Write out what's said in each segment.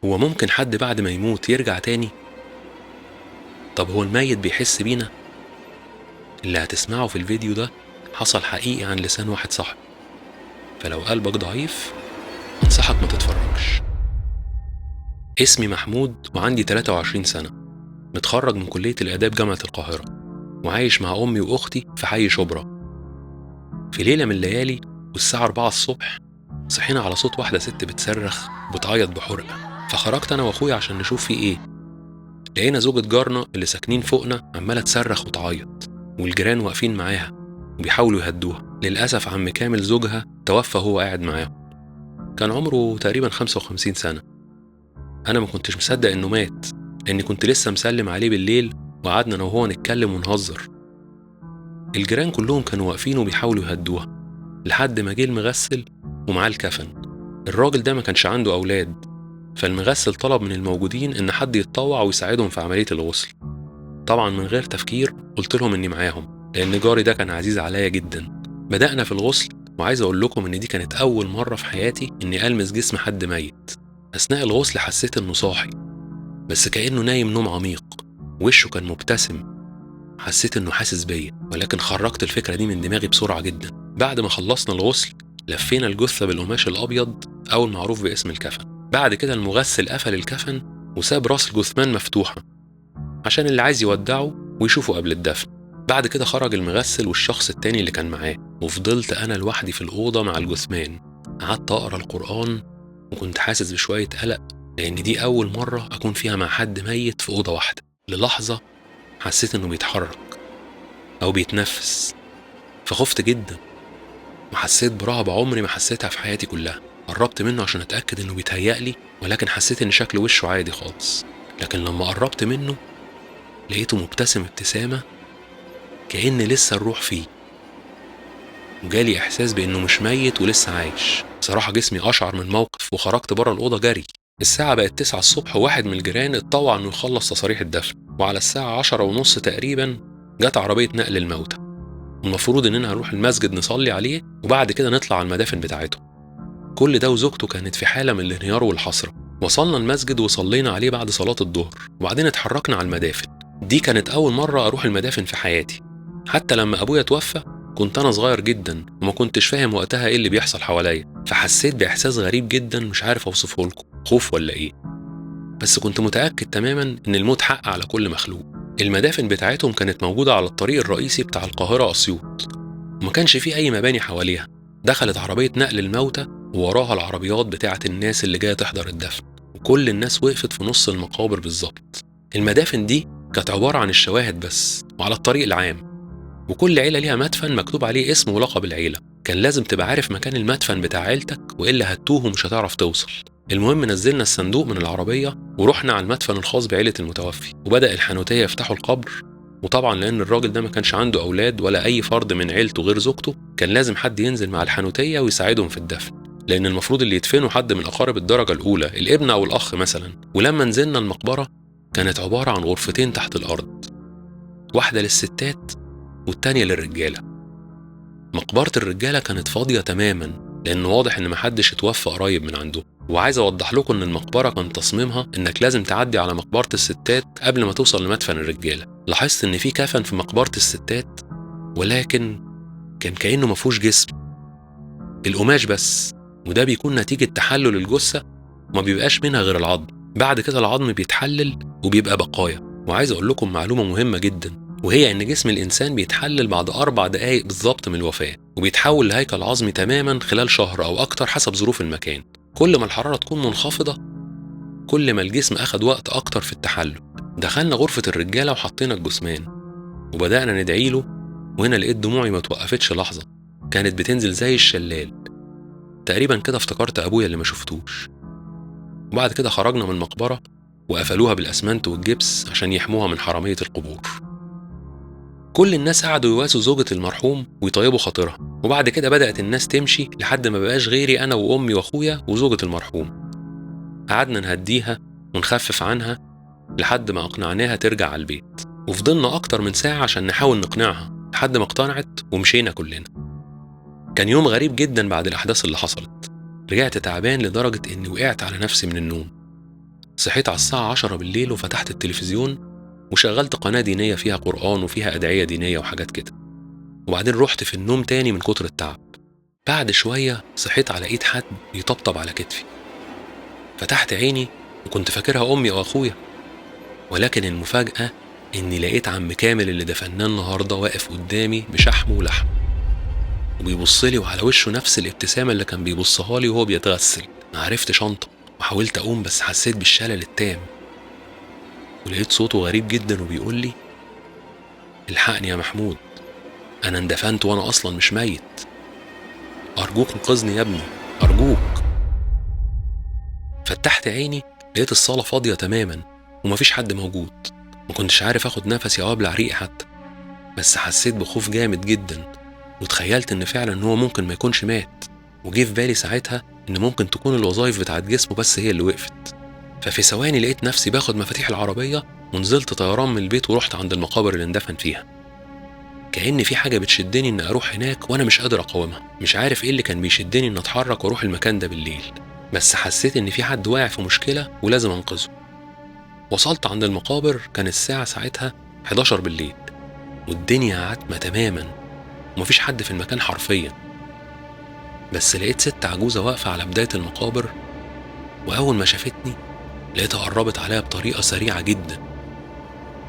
هو ممكن حد بعد ما يموت يرجع تاني؟ طب هو الميت بيحس بينا؟ اللي هتسمعه في الفيديو ده حصل حقيقي عن لسان واحد صاحبي، فلو قلبك ضعيف أنصحك ما تتفرجش. اسمي محمود وعندي 23 سنة، متخرج من كلية الآداب جامعة القاهرة، وعايش مع أمي وأختي في حي شبرا. في ليلة من الليالي والساعة 4 الصبح صحينا على صوت واحدة ست بتصرخ وبتعيط بحرقة، فخرجت أنا وأخويا عشان نشوف في إيه. لقينا زوجة جارنا اللي ساكنين فوقنا عمالة تصرخ وتعيط، والجيران واقفين معاها وبيحاولوا يهدوها. للأسف عم كامل زوجها توفى وهو قاعد معاهم، كان عمره تقريبا 55 سنة. أنا ما كنتش مصدق إنه مات، لأني كنت لسه مسلم عليه بالليل وقعدنا أنا وهو نتكلم ونهزر. الجيران كلهم كانوا واقفين وبيحاولوا يهدوها لحد ما جه المغسل ومعاه الكفن. الراجل ده ما كانش عنده أولاد، فالمغسل طلب من الموجودين إن حد يتطوع ويساعدهم في عملية الغسل. طبعا من غير تفكير قلت لهم إني معاهم، لأن جاري ده كان عزيز عليا جدا. بدأنا في الغسل، وعايز أقول لكم إن دي كانت أول مرة في حياتي إني ألمس جسم حد ميت. أثناء الغسل حسيت إنه صاحي، بس كأنه نايم نوم عميق، وشه كان مبتسم. حسيت إنه حاسس بيا، ولكن خرجت الفكرة دي من دماغي بسرعة جدا. بعد ما خلصنا الغسل لفينا الجثة بالقماش الأبيض أو المعروف باسم الكفن. بعد كده المغسل قفل الكفن وساب راس الجثمان مفتوحة عشان اللي عايز يودعه ويشوفه قبل الدفن. بعد كده خرج المغسل والشخص التاني اللي كان معاه، وفضلت أنا لوحدي في الأوضة مع الجثمان. قعدت أقرأ القرآن وكنت حاسس بشوية قلق، لأن دي أول مرة أكون فيها مع حد ميت في أوضة واحدة. للحظة حسيت إنه بيتحرك أو بيتنفس، فخفت جدا وحسيت برهبة عمري ما حسيتها في حياتي كلها. قربت منه عشان أتأكد إنه بيتهيألي، ولكن حسيت إن شكل وشه عادي خالص. لكن لما قربت منه لقيته مبتسم ابتسامة كأن لسه الروح فيه، وجالي إحساس بإنه مش ميت ولسه عايش. صراحة جسمي أشعر من موقف، وخرجت بره الأوضة جري. الساعة بقت 9 الصبح، وواحد من الجيران اتطوع إنه يخلص تصاريح الدفن، وعلى الساعة 10:30 تقريبا جت عربية نقل الموتى. المفروض إننا هنروح المسجد نصلي عليه وبعد كده نطلع على المدافن بتاعته. كل ده وزوجته كانت في حالة من الانهيار والحسرة. وصلنا المسجد وصلينا عليه بعد صلاة الظهر، وبعدين اتحركنا على المدافن. دي كانت أول مرة أروح المدافن في حياتي. حتى لما أبويا توفى كنت أنا صغير جدا وما كنتش فاهم وقتها إيه اللي بيحصل حواليا، فحسيت بإحساس غريب جدا مش عارف أوصفه لكم، خوف ولا إيه، بس كنت متأكد تماما إن الموت حق على كل مخلوق. المدافن بتاعتهم كانت موجودة على الطريق الرئيسي بتاع القاهرة أسيوط، وما كانش فيه أي مباني حواليها. دخلت عربية نقل الموتى ووراها العربيات بتاعة الناس اللي جاية تحضر الدفن، وكل الناس وقفت في نص المقابر بالظبط. المدافن دي كانت عبارة عن الشواهد بس، وعلى الطريق العام، وكل عيلة ليها مدفن مكتوب عليه اسم ولقب العيلة. كان لازم تبقى عارف مكان المدفن بتاع عيلتك، وإلا هتوه ومش هتعرف توصل. المهم نزلنا الصندوق من العربية ورحنا على المدفن الخاص بعيلة المتوفي، وبدأ الحنوتية يفتحوا القبر. وطبعا لأن الراجل ده ما كانش عنده أولاد ولا أي فرد من عيلته غير زوجته، كان لازم حد ينزل مع الحنوتية ويساعدهم في الدفن، لأن المفروض اللي يدفنوا حد من أقارب الدرجة الأولى، الابن أو الأخ مثلا. ولما نزلنا المقبرة كانت عبارة عن غرفتين تحت الأرض، واحدة للستات والتانية للرجالة. مقبرة الرجالة كانت فاضية تماما، لأنه واضح إن محدش اتوفى قريب من عنده. وعايز أوضح لكم إن المقبرة كان تصميمها إنك لازم تعدي على مقبرة الستات قبل ما توصل لمدفن الرجالة. لاحظت إن في كفن في مقبرة الستات، ولكن كان كأنه مفهوش جسم، القماش بس، وده بيكون نتيجة تحلل الجثة، ما بيبقاش منها غير العظم. بعد كده العظم بيتحلل وبيبقى بقايا. وعايز أقول لكم معلومة مهمة جدا، وهي إن جسم الإنسان بيتحلل بعد 4 دقايق بالظبط من الوفاة، وبيتحول لهيكل عظمي تماما خلال شهر أو أكتر حسب ظروف المكان. كل ما الحرارة تكون منخفضة كل ما الجسم أخد وقت أكتر في التحلل. دخلنا غرفة الرجالة وحطينا الجثمان وبدأنا ندعي له، وهنا لقيت دموعي ما توقفتش لحظة، كانت بتنزل زي الشلال تقريبا كده. افتكرت أبويا اللي ما شفتوش. وبعد كده خرجنا من المقبرة وقفلوها بالأسمنت والجبس عشان يحموها من حرامية القبور. كل الناس قعدوا يواسوا زوجة المرحوم ويطيبوا خاطرها، وبعد كده بدأت الناس تمشي لحد ما بقاش غيري أنا وأمي وأخويا وزوجة المرحوم. قعدنا نهديها ونخفف عنها لحد ما أقنعناها ترجع على البيت، وفضلنا أكتر من ساعة عشان نحاول نقنعها لحد ما اقتنعت ومشينا كلنا. كان يوم غريب جدا بعد الأحداث اللي حصلت. رجعت تعبان لدرجة إني وقعت على نفسي من النوم. صحيت على الساعة 10 بالليل وفتحت التلفزيون وشغلت قناة دينية فيها قرآن وفيها أدعية دينية وحاجات كده، وبعدين رحت في النوم تاني من كتر التعب. بعد شوية صحيت على إيد حد يطبطب على كتفي. فتحت عيني وكنت فاكرها أمي أو أخويا، ولكن المفاجأة إني لقيت عم كامل اللي دفناه النهاردة واقف قدامي بشحمه ولحمه، وبيبصلي وعلى وشه نفس الابتسامة اللي كان بيبصها لي وهو بيتغسل. ما عرفتش أنطق وحاولت أقوم، بس حسيت بالشلل التام، ولقيت صوته غريب جدا وبيقول لي: الحقني يا محمود، أنا اندفنت وأنا أصلا مش ميت، أرجوك انقذني يا ابني، أرجوك. فتحت عيني لقيت الصالة فاضية تماما ومفيش حد موجود. ما كنتش عارف أخد نفسي أو أبلع ريقي حتى، بس حسيت بخوف جامد جدا، وتخيلت إن فعلا إن هو ممكن ما يكونش مات. وجه في بالي ساعتها إن ممكن تكون الوظائف بتاعت جسمه بس هي اللي وقفت. ففي ثواني لقيت نفسي باخد مفاتيح العربية ونزلت طيران من البيت ورحت عند المقابر اللي اندفن فيها. كأن في حاجة بتشدني إن أروح هناك وأنا مش قادر أقاومها. مش عارف إيه اللي كان بيشدني إن أتحرك وأروح المكان ده بالليل، بس حسيت إن في حد واقع في مشكلة ولازم أنقذه. وصلت عند المقابر، كان الساعة ساعتها 11 بالليل، والدنيا عتمة تماما ومفيش حد في المكان حرفيا. بس لقيت ست عجوزة واقفة على بداية المقابر، وأول ما شافتني لقيتها قربت عليها بطريقة سريعة جدا.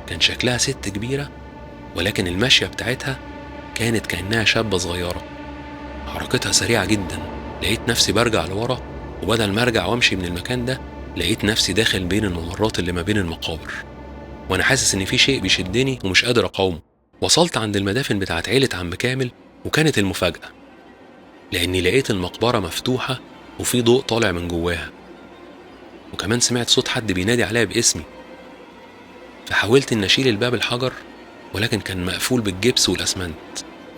كان شكلها ست كبيرة، ولكن المشية بتاعتها كانت كأنها شابة صغيرة، حركتها سريعة جدا. لقيت نفسي برجع لورا، وبدل ما أرجع وأمشي من المكان ده لقيت نفسي داخل بين الممرات اللي ما بين المقابر، وأنا حاسس إن في شيء بيشدني ومش قادر أقاومه. وصلت عند المدافن بتاعت عيلة عم كامل، وكانت المفاجأة لأني لقيت المقبرة مفتوحة وفي ضوء طالع من جواها، وكمان سمعت صوت حد بينادي عليا باسمي. فحاولت إن أشيل الباب الحجر، ولكن كان مقفول بالجبس والأسمنت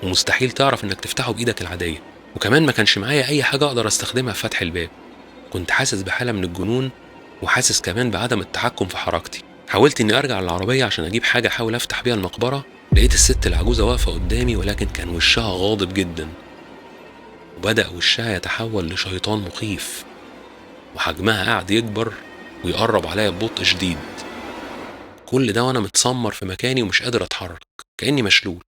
ومستحيل تعرف إنك تفتحه بإيدك العادية، وكمان ما كانش معايا أي حاجة أقدر أستخدمها في فتح الباب. كنت حاسس بحالة من الجنون، وحاسس كمان بعدم التحكم في حركتي. حاولت إني أرجع للعربية عشان أجيب حاجة أحاول أفتح بيها المقبرة. لقيت الست العجوزة واقفة قدامي، ولكن كان وشها غاضب جدا، وبدأ وشها يتحول لشيطان مخيف، وحجمها قاعد يكبر ويقرب عليا ببطء شديد. كل ده وأنا متسمر في مكاني ومش قادر أتحرك، كأني مشلول.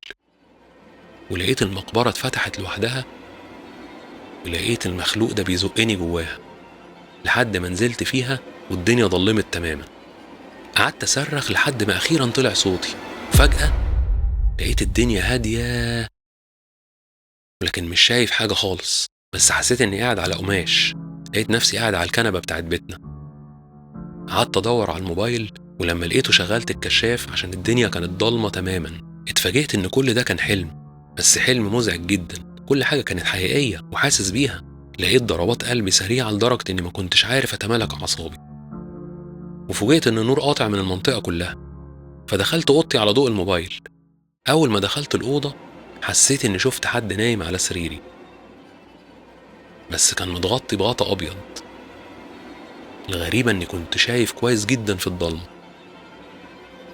ولقيت المقبرة اتفتحت لوحدها، ولقيت المخلوق ده بيزقني جواها لحد ما نزلت فيها والدنيا ضلمت تماما. قعدت أصرخ لحد ما أخيرا طلع صوتي. فجأة لقيت الدنيا هادية، ولكن مش شايف حاجة خالص، بس حسيت إني قاعد على قماش. لقيت نفسي قاعد على الكنبة بتاعت بيتنا. قعدت أدور على الموبايل، ولما لقيته شغلت الكشاف عشان الدنيا كانت ضلمة تماما. اتفاجئت إن كل ده كان حلم، بس حلم مزعج جدا. كل حاجة كانت حقيقية وحاسس بيها. لقيت ضربات قلبي سريعة لدرجة إني ما كنتش عارف أتمالك أعصابي، وفوجئت إن النور قاطع من المنطقة كلها. فدخلت أوضتي على ضوء الموبايل. أول ما دخلت الأوضة حسيت إني شفت حد نايم على سريري، بس كان متغطي بغطا أبيض. الغريبة إني كنت شايف كويس جدا في الضلمة.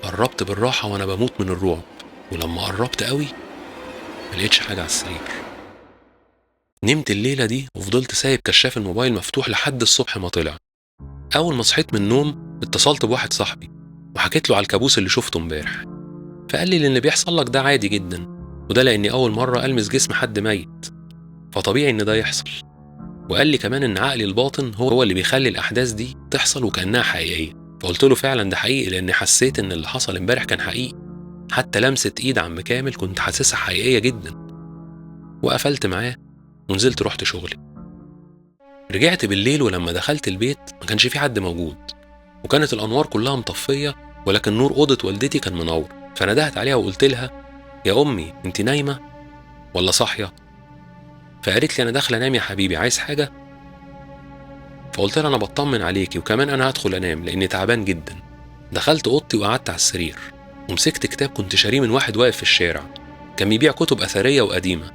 قربت بالراحة وأنا بموت من الرعب، ولما قربت قوي ملقتش حاجة على السرير. نمت الليلة دي وفضلت سايب كشاف الموبايل مفتوح لحد الصبح ما طلع. أول ما صحيت من النوم اتصلت بواحد صاحبي وحكيت له على الكابوس اللي شفته امبارح، فقال لي اللي بيحصل لك ده عادي جدا، وده لأني أول مرة ألمس جسم حد ميت، فطبيعي إن ده يحصل. وقال لي كمان إن عقلي الباطن هو اللي بيخلي الأحداث دي تحصل وكأنها حقيقية. فقلت له فعلا ده حقيقي، لأني حسيت إن اللي حصل امبارح كان حقيقي، حتى لمسة إيد عم كامل كنت حاسسها حقيقية جدا. وقفلت معاه ونزلت رحت شغلي. رجعت بالليل، ولما دخلت البيت ما كانش في حد موجود، وكانت الأنوار كلها مطفية، ولكن نور أوضة والدتي كان منور. فندهت عليها وقلت لها: يا أمي أنت نايمة ولا صاحية؟ فقالت لي: أنا داخلة أنام يا حبيبي، عايز حاجة؟ فقلت لها: أنا بطمن عليكي، وكمان أنا هدخل أنام لأني تعبان جدا. دخلت أوضتي وقعدت على السرير، ومسكت كتاب كنت شاريه من واحد واقف في الشارع، كان بيبيع كتب أثرية وقديمة.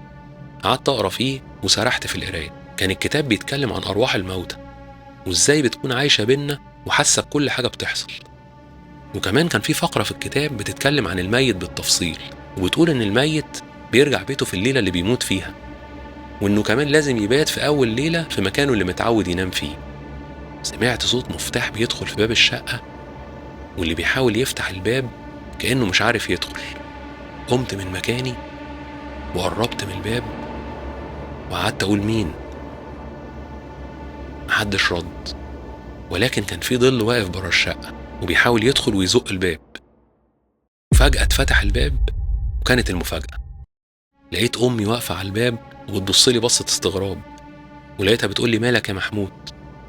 قعدت أقرأ فيه وسرحت في القراية. كان الكتاب بيتكلم عن أرواح الموتى وإزاي بتكون عايشة بينا وحاسة بكل حاجة بتحصل. وكمان كان في فقرة في الكتاب بتتكلم عن الميت بالتفصيل، وبتقول إن الميت بيرجع بيته في الليلة اللي بيموت فيها، وإنه كمان لازم يبات في أول ليلة في مكانه اللي متعود ينام فيه. سمعت صوت مفتاح بيدخل في باب الشقة، واللي بيحاول يفتح الباب كأنه مش عارف يدخل. قمت من مكاني وقربت من الباب وقعدت أقول مين؟ محدش رد، ولكن كان في ظل واقف برا الشقة وبيحاول يدخل ويزق الباب. فجأة اتفتح الباب، وكانت المفاجأة لقيت أمي واقفة على الباب وبتبصلي بصة استغراب، ولقيتها بتقولي مالك يا محمود؟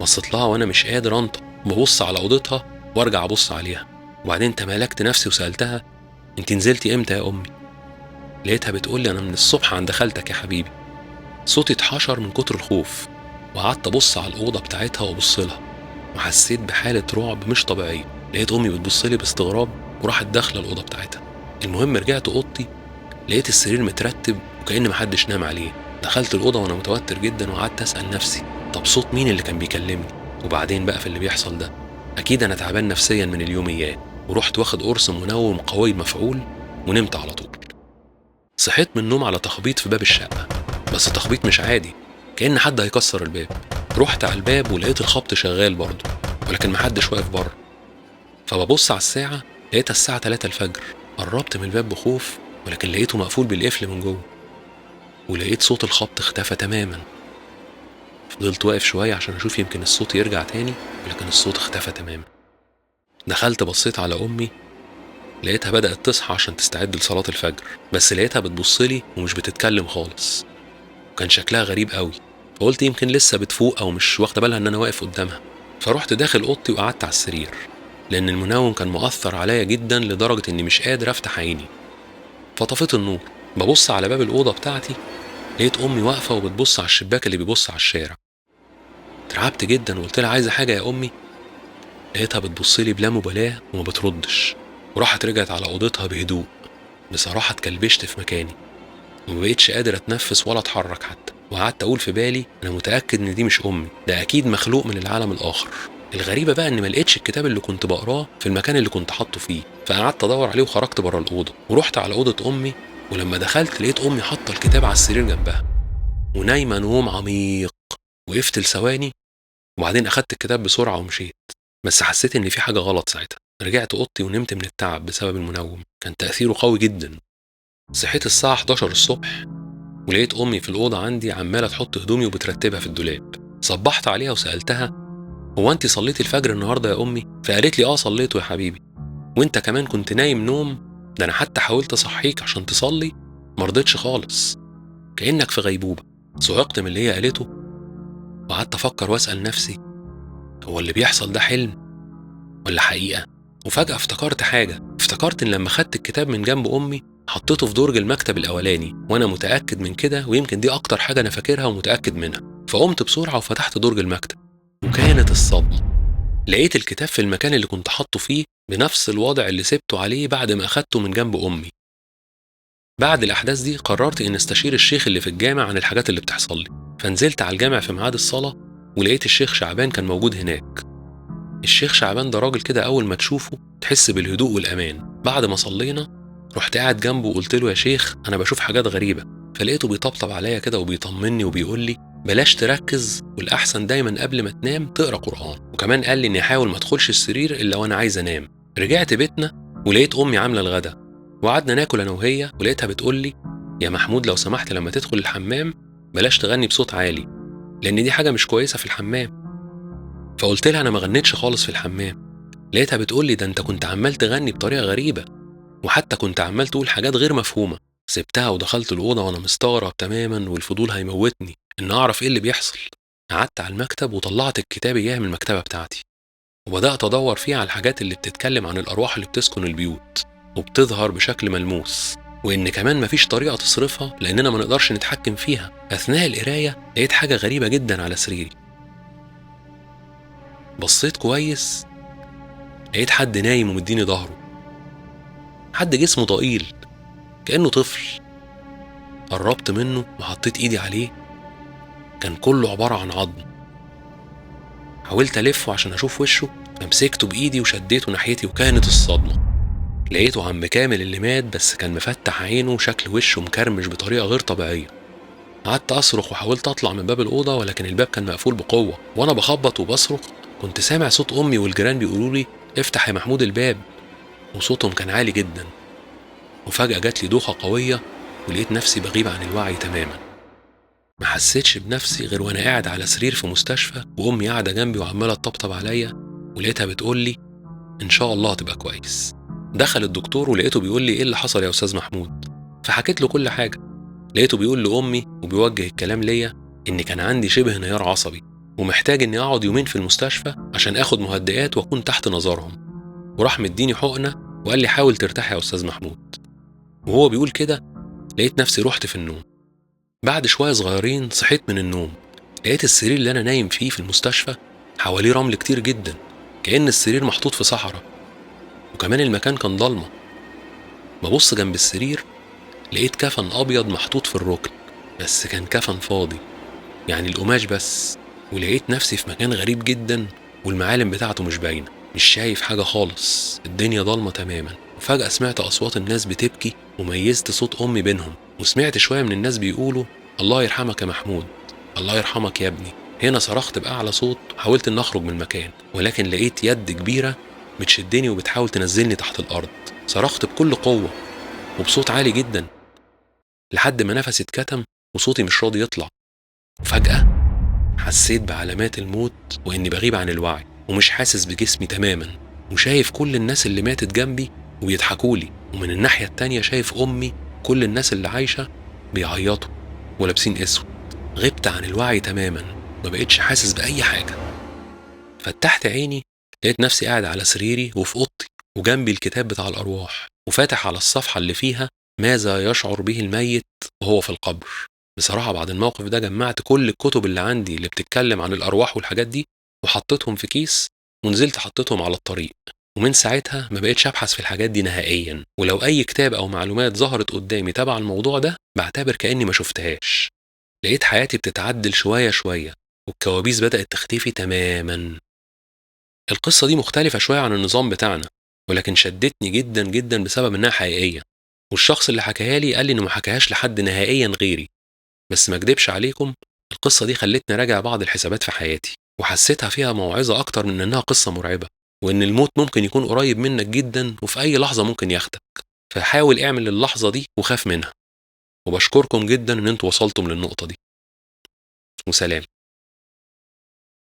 بصيت لها وأنا مش قادر أنطق، ببص على أوضتها وأرجع أبص عليها. وبعدين تمالكت نفسي وسألتها أنت نزلتي إمتى يا أمي؟ لقيتها بتقولي أنا من الصبح عند خالتك يا حبيبي. صوتي اتحشر من كتر الخوف، وقعدت أبص على الأوضة بتاعتها وأبص لها، وحسيت بحالة رعب مش طبيعية. لقيت أمي بتبصلي باستغراب وراحت داخلة الأوضة بتاعتها. المهم رجعت أوضتي لقيت السرير مترتب وكأن محدش نام عليه. دخلت الأوضة وأنا متوتر جدا، وقعدت أسأل نفسي طب صوت مين اللي كان بيكلمني؟ وبعدين بقى في اللي بيحصل ده أكيد أنا تعبان نفسيا من اليوميات. ورحت واخد قرص منوم قوي مفعول ونمت على طول. صحيت من النوم على تخبيط في باب الشقة، بس تخبيط مش عادي، كأن حد هيكسر الباب. رحت على الباب ولقيت الخبط شغال برضه، ولكن محدش واقف بره. فببص على الساعة لقيتها الساعة 3 الفجر. قربت من الباب بخوف، ولكن لقيته مقفول بالقفل من جوه، ولقيت صوت الخبط اختفى تماما. فضلت واقف شوية عشان أشوف يمكن الصوت يرجع تاني، ولكن الصوت اختفى تماما. دخلت بصيت على أمي لقيتها بدأت تصحى عشان تستعد لصلاة الفجر، بس لقيتها بتبصلي ومش بتتكلم خالص، وكان شكلها غريب قوي. فقلت يمكن لسه بتفوق أو مش واخدة بالها إن أنا واقف قدامها. فروحت داخل أوضتي وقعدت على السرير، لأن المنوم كان مؤثر عليا جدا لدرجة إني مش قادر أفتح عيني. فطفيت النور، ببص على باب الأوضة بتاعتي لقيت أمي واقفة وبتبص على الشباك اللي بيبص على الشارع. اترعبت جدا وقلت لها عايزة حاجة يا أمي؟ لقيتها بتبصلي بلا مبالاة وما بتردش، وراحت رجعت على أوضتها بهدوء. بصراحة اتكلبشت في مكاني ومبقتش قادر أتنفس ولا أتحرك حتى، وقعدت أقول في بالي أنا متأكد إن دي مش أمي، ده أكيد مخلوق من العالم الآخر. الغريبة بقى إن ما لقيتش الكتاب اللي كنت بقراه في المكان اللي كنت حاطه فيه، فقعدت أدور عليه وخرجت بره الأوضة ورحت على أوضة أمي. ولما دخلت لقيت أمي حاطة الكتاب على السرير جنبها ونايمة نوم عميق. وقفت لثواني وبعدين أخدت الكتاب بسرعة ومشيت، بس حسيت إن في حاجة غلط ساعتها. رجعت أوضتي ونمت من التعب بسبب المنوم، كان تأثيره قوي جدا. صحيت الساعة 11 الصبح ولقيت أمي في الأوضة عندي عمالة تحط هدومي وبترتبها في الدولاب. صبحت عليها وسألتها هو أنت صليتي الفجر النهاردة يا أمي؟ فقالت لي آه صليته يا حبيبي، وأنت كمان كنت نايم نوم، ده أنا حتى حاولت أصحيك عشان تصلي مرضتش خالص، كأنك في غيبوبة. صعقت من اللي هي قالته وقعدت أفكر وأسأل نفسي هو اللي بيحصل ده حلم ولا حقيقة؟ وفجأة افتكرت حاجة، افتكرت إن لما خدت الكتاب من جنب أمي حطيته في درج المكتب الأولاني، وأنا متأكد من كده، ويمكن دي أكتر حاجة أنا فاكرها ومتأكد منها. فقمت بسرعة وفتحت درج المكتب، وكانت الصدمة، لقيت الكتاب في المكان اللي كنت حاطه فيه بنفس الوضع اللي سبته عليه بعد ما أخدته من جنب أمي. بعد الأحداث دي قررت إن استشير الشيخ اللي في الجامع عن الحاجات اللي بتحصل لي. فنزلت على الجامع في ميعاد الصلاة ولقيت الشيخ شعبان كان موجود هناك. الشيخ شعبان ده راجل كده أول ما تشوفه تحس بالهدوء والأمان. بعد ما صلينا رحت قاعد جنبه وقلت له يا شيخ أنا بشوف حاجات غريبة. فلقيته بيطبطب عليا كده وبيطمني وبيقول لي بلاش تركز، والأحسن دايما قبل ما تنام تقرأ قرآن. وكمان قال لي إني أحاول ما أدخلش السرير إلا وأنا عايز أنام. رجعت بيتنا ولقيت أمي عاملة الغدا وقعدنا ناكل أنا وهي، ولقيتها بتقول لي يا محمود لو سمحت لما تدخل الحمام بلاش تغني بصوت عالي، لأن دي حاجة مش كويسة في الحمام. فقلت لها أنا ما غنيتش خالص في الحمام. لقيتها بتقول لي ده أنت كنت عمال تغني بطريقة غريبة، وحتى كنت عمال تقول حاجات غير مفهومة. سبتها ودخلت الأوضة وأنا مستغرب تماما، والفضول هيموتني إن أعرف إيه اللي بيحصل. قعدت على المكتب وطلعت الكتاب إياه من المكتبة بتاعتي، وبدأت أدور فيه على الحاجات اللي بتتكلم عن الأرواح اللي بتسكن البيوت وبتظهر بشكل ملموس، وإن كمان مفيش طريقة تصرفها لأننا ما نقدرش نتحكم فيها. أثناء القراية لقيت حاجة غريبة جدا على سريري. بصيت كويس لقيت حد نايم ومديني ظهره، حد جسمه ضئيل كأنه طفل. قربت منه وحطيت ايدي عليه، كان كله عبارة عن عظم. حاولت ألفه عشان أشوف وشه، فمسكته بإيدي وشديته ناحيتي، وكانت الصدمة لقيته عم كامل اللي مات، بس كان مفتح عينه وشكل وشه مكرمش بطريقة غير طبيعية. قعدت أصرخ وحاولت أطلع من باب الأوضة، ولكن الباب كان مقفول بقوة، وأنا بخبط وبصرخ كنت سامع صوت أمي والجيران بيقولوا لي افتح يا محمود الباب، وصوتهم كان عالي جدا. وفجأة جات لي دوخة قوية ولقيت نفسي بغيب عن الوعي تماما. ما حسيتش بنفسي غير وأنا قاعد على سرير في مستشفى، وأمي قاعدة جنبي وعمالة تطبطب عليا، ولقيتها بتقول لي إن شاء الله هتبقى كويس. دخل الدكتور ولقيته بيقول لي إيه اللي حصل يا أستاذ محمود، فحكيت له كل حاجة. لقيته بيقول لأمي وبيوجه الكلام ليا إن كان عندي شبه انهيار عصبي ومحتاج إني أقعد يومين في المستشفى عشان آخد مهدئات وأكون تحت نظرهم. وراح مديني حقنة وقال لي حاول ترتاح يا أستاذ محمود. وهو بيقول كده لقيت نفسي رحت في النوم. بعد شوية صغيرين صحيت من النوم، لقيت السرير اللي أنا نايم فيه في المستشفى حواليه رمل كتير جدا، كأن السرير محطوط في صحراء، وكمان المكان كان ضلمة. ببص جنب السرير لقيت كفن أبيض محطوط في الركن، بس كان كفن فاضي، يعني القماش بس. ولقيت نفسي في مكان غريب جدا والمعالم بتاعته مش باينة، مش شايف حاجة خالص، الدنيا ضلمة تماما. وفجأة سمعت أصوات الناس بتبكي وميزت صوت أمي بينهم، وسمعت شوية من الناس بيقولوا الله يرحمك يا محمود، الله يرحمك يا ابني. هنا صرخت بأعلى صوت وحاولت إن أخرج من المكان، ولكن لقيت يد كبيرة بتشدني وبتحاول تنزلني تحت الأرض. صرخت بكل قوة وبصوت عالي جدا لحد ما نفسي اتكتم وصوتي مش راضي يطلع. وفجأة حسيت بعلامات الموت وإني بغيب عن الوعي ومش حاسس بجسمي تماما، وشايف كل الناس اللي ماتت جنبي وبيضحكولي، ومن الناحية التانية شايف أمي كل الناس اللي عايشة بيعيطوا ولابسين اسود. غبت عن الوعي تماما، ما بقتش حاسس بأي حاجة. فتحت عيني لقيت نفسي قاعد على سريري وفي أوضتي، وجنبي الكتاب بتاع الأرواح، وفاتح على الصفحة اللي فيها ماذا يشعر به الميت وهو في القبر. بصراحة بعد الموقف ده جمعت كل الكتب اللي عندي اللي بتتكلم عن الأرواح والحاجات دي وحطيتهم في كيس ونزلت حطيتهم على الطريق. ومن ساعتها ما بقتش أبحث في الحاجات دي نهائيا، ولو أي كتاب أو معلومات ظهرت قدامي تبع الموضوع ده بعتبر كأني ما شفتهاش. لقيت حياتي بتتعدل شوية شوية والكوابيس بدأت تختفي تماما. القصة دي مختلفة شوية عن النظام بتاعنا، ولكن شدتني جدا جدا بسبب إنها حقيقية، والشخص اللي حكاها لي قال لي إنه ما حكاهاش لحد نهائيا غيري. بس ما اكدبش عليكم، القصة دي خلتني راجع بعض الحسابات في حياتي، وحسيتها فيها موعظة أكتر من إنها قصة مرعبة، وإن الموت ممكن يكون قريب منك جدا وفي أي لحظة ممكن ياخدك، فحاول اعمل اللحظة دي وخاف منها. وبشكركم جدا إن انتوا وصلتم للنقطة دي، وسلام.